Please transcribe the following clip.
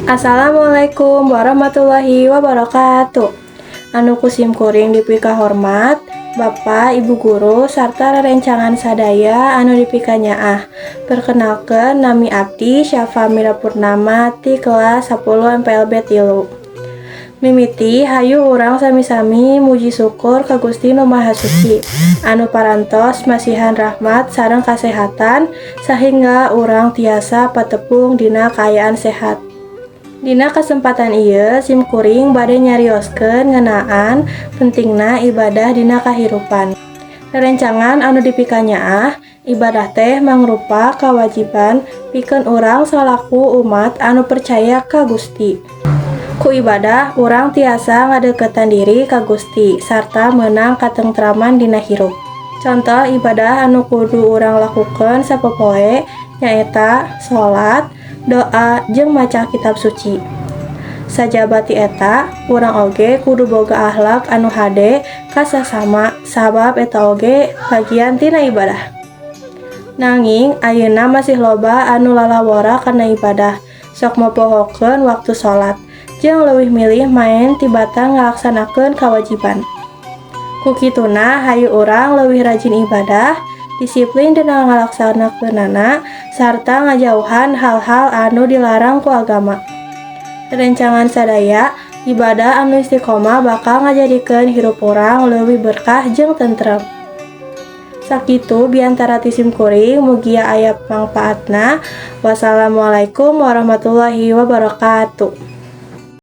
Assalamualaikum warahmatullahi wabarakatuh. Anu ku sim kuring dipikahormat Bapak, Ibu guru, sarta rerencangan sadaya anu dipikanyaah. Perkenalkan, nami abdi Syafa Mira Purnama ti kelas 10 MPLB 3. Mimiti, hayu urang sami-sami muji syukur ka Gusti Nu Maha Suci anu parantos masihan rahmat sareng kasehatan sehingga urang tiasa patepung dina kaayaan sehat. Dina kesempatan ieu, sim kuring bade nyarioskeun ngeunaan pentingna ibadah dina kahirupan. Rerencangan anu dipikanyaah, ibadah teh mangrupa kawajiban pikeun urang salaku umat anu percaya ka Gusti. Ku ibadah, urang tiasa ngadeukeutan diri ka Gusti sarta meunang katentraman dina hirup. Contoh ibadah anu kudu urang lakukeun sapopoe nyaeta salat, doa, jeung maca kitab suci. Sajaba ti eta, urang oge kudu boga akhlak anu hade ka sasama, sabab eta oge bagian tina ibadah. Nanging ayeuna masih loba anu lalawora kana ibadah, sok mopohokeun waktu salat, jeung leuwih milih maen tibatan ngalaksanakeun kawajiban. Ku kituna, hayu urang leuwih rajin ibadah, disiplin dina ngalaksanakeunana, sarta ngajauhan hal-hal anu dilarang ku agama. Rerencangan sadaya, ibadah anu istiqomah bakal ngajadikeun hirup urang leuwih berkah jeung tentrem. Sakitu biantara ti sim kuring, mugia aya mangpaatna. Wassalamualaikum warahmatullahi wabarakatuh.